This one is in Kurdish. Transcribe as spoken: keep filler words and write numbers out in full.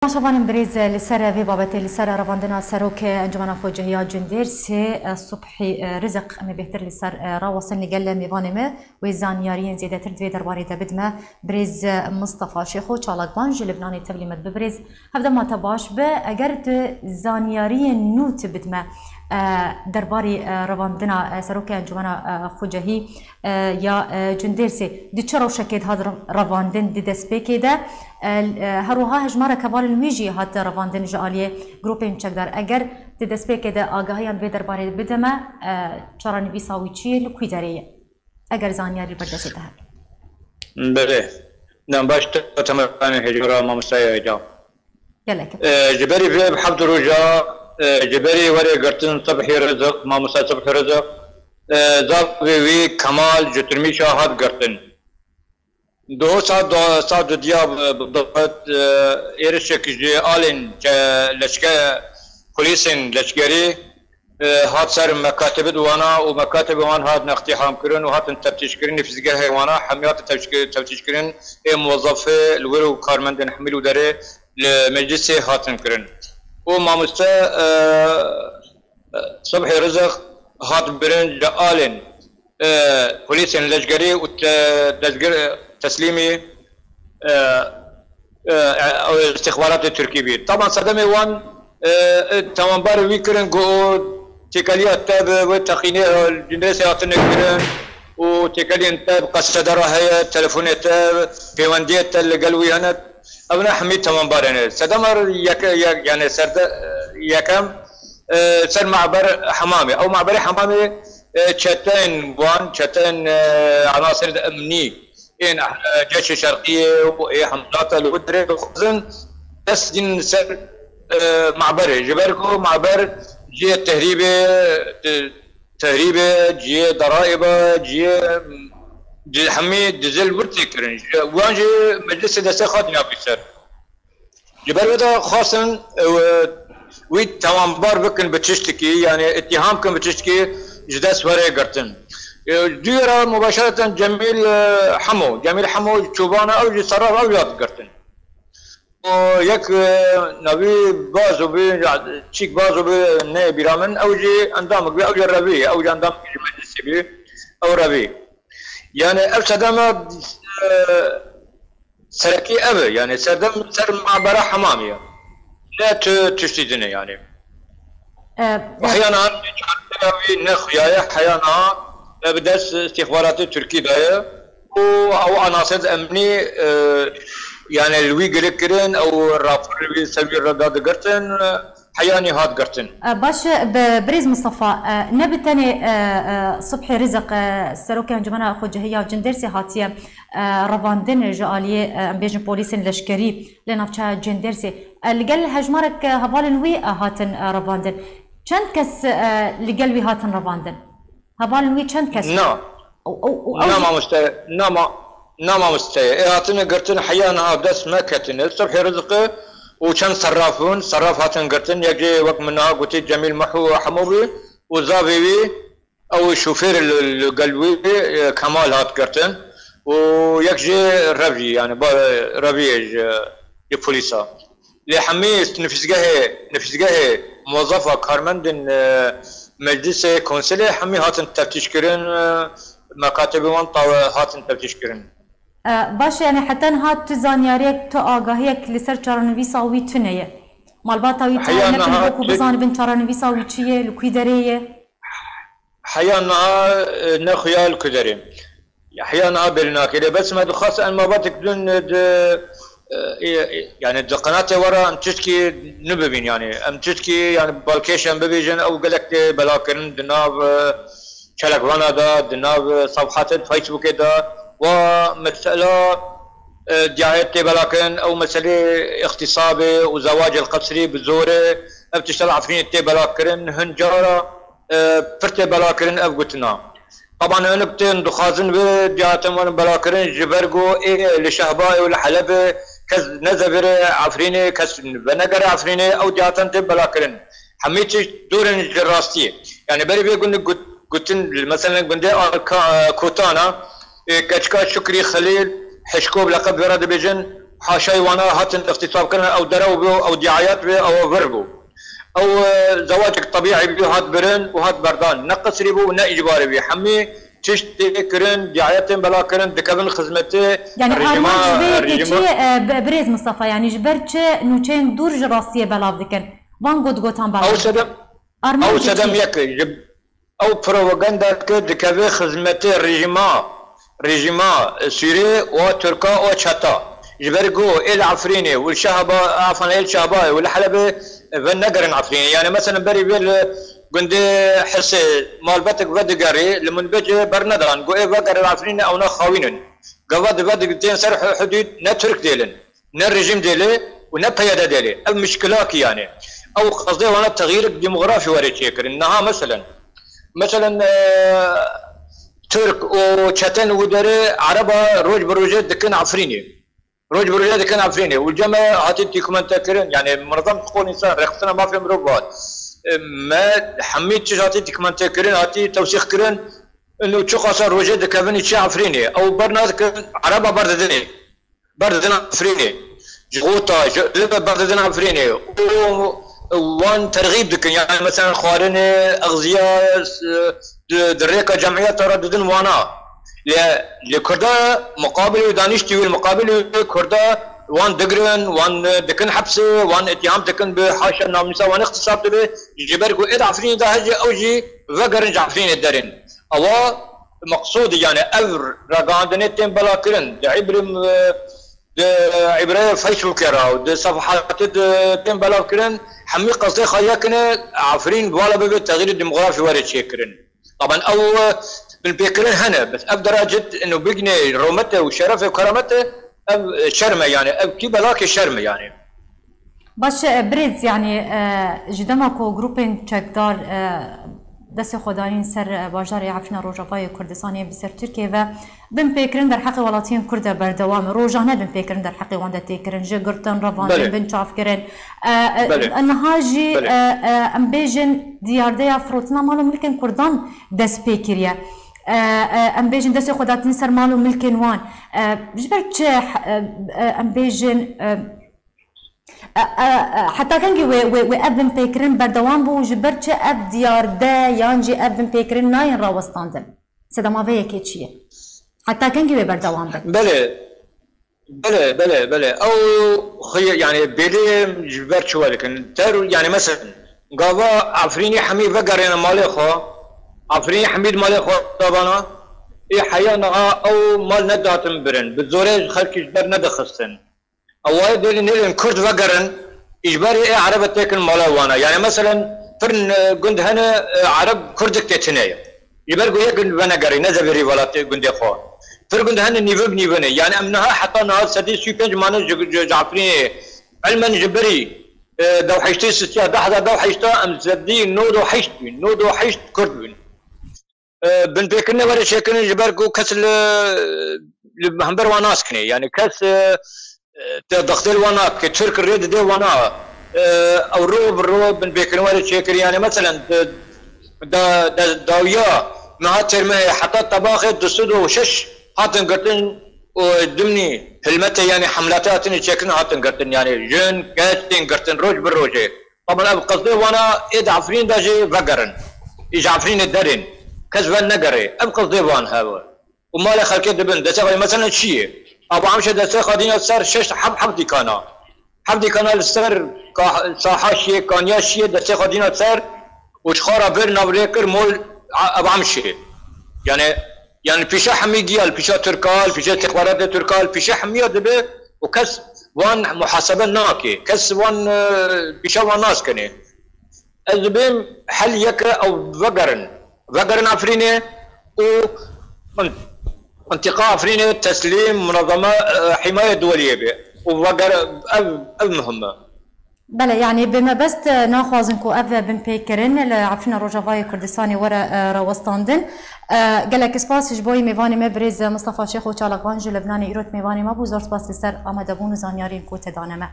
Şevanên birêz, li ser vê babetê, li ser revandina Serokê Encûmena Xwecehiya Cundêrsê, Subhî Rizik, em ê bêhtir li ser rawesin li gel mêvanê me. Wê zanyariyên zêdetir di vê derbarê de bidime. Birêz Mistefa Şêxo, çalakvan ji Libnanê, tevlî me dibe. Birêz, hevdema te baş be. Eger tu zanyariyên nû tu bidime, e, derbarê, e, revandina, e, Serokê Encûmena, e, Xwecehî, e, ya, e, Cundêrsê, di çi rewşekê dihat re-, revandin di destpêkê de? E, e, her wiha hejmarek hevalên wî jî hate revandin ji aliyê grûpên çekdar. Eger di destpêkê de agahiyan vê derbarê bidime, e, çarenivîsa wî çi ye, li kû derê ye? Eger zanyarî li ber destê te hebe. Belê. Dem baş, te temeranê hêja, mamostaya hêja. Gelek. E, ji berî vê heft roja, e, ji berî were girtin Subhî Rizik, mamosta Subhî Rizik, e, zavê wî Kemal ji Tirmîşa hat girtin. Di saet du, saet dudiya bi, bi, bi, e, êrişek ji alên ce-, leşke-, polîsên leşkerî e, hat ser mekatibê di wana û mekatibê wan hat nextîhamkirin û hatin teftîşkirin, nifîzgehê wana hemî hatin teftîşki-, teftîşkirin, ê muwezefê li wir û karmendên hemî li derê li meclisê hatin kirin. Û mamoste, e, e, Subhî Rizik hat birin ji alên, e, polîsên leşkerî û te-, dezgir, e, teslîmî, e, e, e, îstixbaratê Tirkî bî. Taban sedemê wan, e, e, tawanbarê wî kirin ku têkeliya te bi wê teqînê, e, Cundêrsê hatine kirin û têkeliyên te bi qesede re heye, telefonê te, pêwendiyê te li gel wî hene. Ev ne hemî tawanbarê ne. Sedema yek-, yek-, yani serde, yekem, e, ser Me'ber Hemamê. Ew Me'berê Hemamê, e, çeteyên wan, çeteyên, e, enasirê emnî ên, e, Ceşê Şerqiyê û ê Hemzata li wir derê dixwazin dest din ser, e, Me'berê. Ji ber ku Me'ber cihê tehrîbê, e, tehrîbê, cihê deraîb e, cihê, cihê hemî dizil wir tê kirin. Ji, wan jî meclisê destê xwe dina bî ser. Ji ber wê de xwestin, e, wî tawanbar bikin bi tiştikî, yani îttiham bikin bi tiştikî ji dest were girtin. E, dû re mubaşereten Cemîl, e, Hemo, Cemîl Hemo Çoban e, ew jî serraf, ew jî hat girtin. Û yek, e, navî Bazo bî, ya, Çîk Bazo bî, ne bîra min, ew jî endamik bî, ew jî revî, ew jî endamik ji meclisê bî, ew revî. Yani ev sedema, e, serekî ev e, yani serdem ser Me'bera Hemamê ye. Ne tu tiştî din e yani. E, e, Heya niha çareseya wî ne xuya ye, heya niha, e, bi dest îstîxbaratê Tirkî de ye. Û ew enasir emnî, e, yani li wî girê kirin, ew rapor li wî ser wî re dadigirtin, e, heyanî hat girtin. E, baş e, bi-, birêz Mistefa, e, ne bi tenê, e, e, Subhî Rizik, e, Serokê Encûmena Xwecihî ya Cindêrsê hatiye, e, revandin ji aliyê, e, em bêjin polîsên leşkerî li navçeya Cindêrsê. E, li gel hejmarek, e, hevalên wî, e, hatin, e, revandin. Çend kes, e, li gel wî hatin revandin? Hevalên wî çend kes? Na. Ew, ew, ew Na jî mamoste, na ma-, na mamoste. Ê hatine girtin heya niha dest me ketine. Subhî Rizik û çend serraf bûn, serraf hatin girtin. Yek jê wek min niha gotî Cemîl Miho Hemo bî û zavê wî, ew şofêr li, li gel wî, e, Kemal hat girtin. Û yek jê revî, yani ba-, reviyê ji, ji polîsa. Lê hemî nifîzgehê, nifîzgehê, muwezzefa, karmendên, e, meclisê, konselê hemî hatin teftîşkirin, e, mekatibê wan tawe hatin teftîşkirin. E, baş e, yani heta niha tu zanyariyek, tu agahiyek li ser çarenivîsa wî tune ye? Malbata wî tune ye, nekin niha wekû tu- bizanibin çarenivîsa wî çi ye, li kû derê ye? Heya niha, e, ne xuya li ku derê. Heya niha bêlî nake. Lê bes me dixwest em mabetek din di, e, e, e, yani di qenatê we re em tiştkî nû bibîn yani. Em tiştkî yani balkêş em bibêjin, ew gelek tê belakirin di nav, e, çalakvana de, di nav, e, sefhatên Facebookê de. Wa mesela, e, diyahê tê belakirin, ew meselê îxtîsabê û zewacê li qesrî bi zorê, ev tişta li Efrînê tê belakirin. Hin cara e, pir tê belakirin ev gotina. Taban hinek tên dixwazin vê diyatên werin belakirin, ji ber ku ê li Şehbayê û li Helebê kes nezevire Efrînê, kes venegere Efrînê, ew diyatan tê belakirin. Hemî tişt dûr in ji rastiyê. Yani berî vê gund got-, gotin, mesela gundê Arka-, Kotana, e, keçika Şukrî Xelîl, Hişko bi leqeb wê re dibêjin, haşayê wana hatin îxtîsab kirin, ew derew bû, ew diyayet bû, ew vir bû. Ew, e, zewacek tebîî bû, hat birin û hat berdan. Ne qisrî bû û ne îcbarî bû. Hemî tişt tê kirin, diyayetên bela kirin, dikevin xizmetê Yani rejîma, armanc ji vê yekê rejîma çi ye, e, bi-, birêz Mistefa? Yani ji ber çi nûçeyên dûr ji rastiyê belav dikin? Van gotgotan belav Ew dikin. sedem, Armanc ew ji sedem çi ye? yek e. Ji Ew propaganda ke dikeve xizmetê rejîma, rejîma Sûrê û Tirka û çeta. Ji ber ku ê li Efrînê û li Şehba, afan ê li Şehbayê û li Helebê venegerin Efrînê. Yani mesela berî vê li gundê Hisê malbetek vedigerî, li Minbicê bernedan. Ku ê vegerin Efrînê ewna xawînin. Gava di vedigitên ser hu-, hudûd ne Tirk dêlin. Ne rejîm dêlê û ne P Y D dêlê. Ev mişkilakî yani. Ew qezdê wana texyîrek demografî were çêkirin. Niha meselen, meselen, e, Tirk û çeten û derê Ereba roj bi rojê dikin Efrînê. Roj bi rojê dikin Efrînê. Û cem me hatî dokumentekirin, yani Munezem Huqûq Însan, Rêxistina Mafê Mirov hat. E, me hemî tişt hatî dokumentekirin, hatî tewsîxkirin. Û çiqasa rojê dikevin çi Efrînê. Ew bernadikin, Ereba berdidinê. Berdidin Efrînê. Ji Xûta, ji Live berdidin Efrînê. Û wan terxîb dikin. Yani mesela xwarinê, exziya, s-, di, di rêka cemiyeta re didin wana. Lê, lê Kurda muqabilê wî danîştî wî, muqabilê wî Kurda wan digirin, wan, e, dikin hepsê, wan îttiham dikin bi haşa namnûsa wan îxtisab dibe. Ji ber ku ê di Efrînê de heye ew jî vegerin ji Efrînê derin. Ewa meqsûd, yani ev ragihandinê tên belakirin, di îbrim, e, di îbreyê Facebookê re û di sefehatê di tên belawkirin, hemî qesdê xwe yek in e, Efrîn wala bibe texîrê demografî were çêkirin. Taban ew, e, binpêkirin hene, bes ev derece ino bigine rûmete û şerefê û keramete, ev, e, şerm e yani, ev kî belakê şerm e yani. Baş e, birêz, yanî, e, ji dema ku grûpên çekdar, e, destê xwe danîn ser, e, bajarê Efrîna Rojavayê Kurdistanê bi ser Tirkiye ve binpêkirin derheqê welatiyên Kurd de berdewam e. Rojane binpêkirin derheqê wan de tê kirin. Ji girtin, revandin, Belê. binçavkirin. E, e, Belê. niha jî, Belê. e, e, em bêjin diyardeya firotina mal û milkên Kurdan dest pê kiriye. E, e, em bêjin destê xwe datin ser mal û milkên wan. E, ji ber çi, e, e, em bêjin, e, E, e, e, heta kengî wê, wê, wê ev binpêkirin berdewam bû û ji ber çi ev diyarde yan jî ev binpêkirin nayên rawestandin? Sedema vê yekê çi ye? Heta kengî wê berdewam bin? Belê, belê, belê, belê. Ew xi-, yani bêlê ji ber çi we dikin? Ter, yani mesela gava Efrînî hemî vegerêne malê xwe. Efrînî hemî di malê xwe de bana. Ê heya niha ew mal nedatin birin. Bi zorê ji xelkî ji ber nedixistin. Ewayê dêlin nêlin Kurd vegerin, îcbarî ê Erebe têkin mala wana. Yani meselen, pir, e, gund hene, e, Ereb Kurdik tê tine ye. Ji ber ku yek venegerî, ne zeverî welatê gundê xwe. Pir gund hene nîvin bi nîvin e. Yani em niha heta niha sedî sî û pênc mane ji, ji, ji Efrînê. Ilmen ji berî, e, dewheştê sisiya, du hezar dewheşta em sedî nod û heşt bûn. Nod û heşt Kurd bûn. E, binpêkirinê were çêkirin ji ber ku kes li, li hember wan nas kinê. Yani kes, e, e, te dextê li wan nake. Tirk rê dide wana. E, ew ro bi ro binpêkirin were çêkirin. Yani meselen, de, de, de, dawiya meha têrmehê heta tebaxê du sed û şeş hatin girtin û dimnî hilmete, yani hemlate hatine çêkirin hatin girtin. Yani jin, kes tên girtin roj bi rojê. Taban ev qesdê wana ê di Efrîn de jî vegerin. Ê ji Efrînê derên. Kes venegerê. Ev qesdê wan hev e. Û malê xelkê dibin. Destê xwe, mesela çi ye? Aba Emşê destê xwe dîna ser şeş heb, heb dîkana. Heb dîkana li ser ka-, saha şiyê, kaniya şiyê destê xwe dîna ser û ji xwe re bir navlê kir mol a-, Aba Emşê. Yani, yani pîşa hemî giya, li pîşa Tirka, li pîşa istixbaratê Tirka, li pîşa hemiya dibe û kes wan muhasebe nake. Kes wan, e, pîşa wan nas kenê. Ez dibêm hel yek e ew vegerin. Vegerin Efrînê û in-, întiqa Efrînê teslîm munezeme, e, hîmayê duweliyê be. Û veger-, ev, ev muhim e. Belê, yanî bi mebest, e, naxwazin ku ev binpêkirin li Efrîna Rojavayê Kurdistanê were, e, rawestandin. E, gelek spas ji bo yî mêvanê me birêz Mistefa Şêxo Çalakvan ji Lebnanê îrot mêvanê me bû. Zor spas li ser amadebûn û zanyariyên ku te dane me.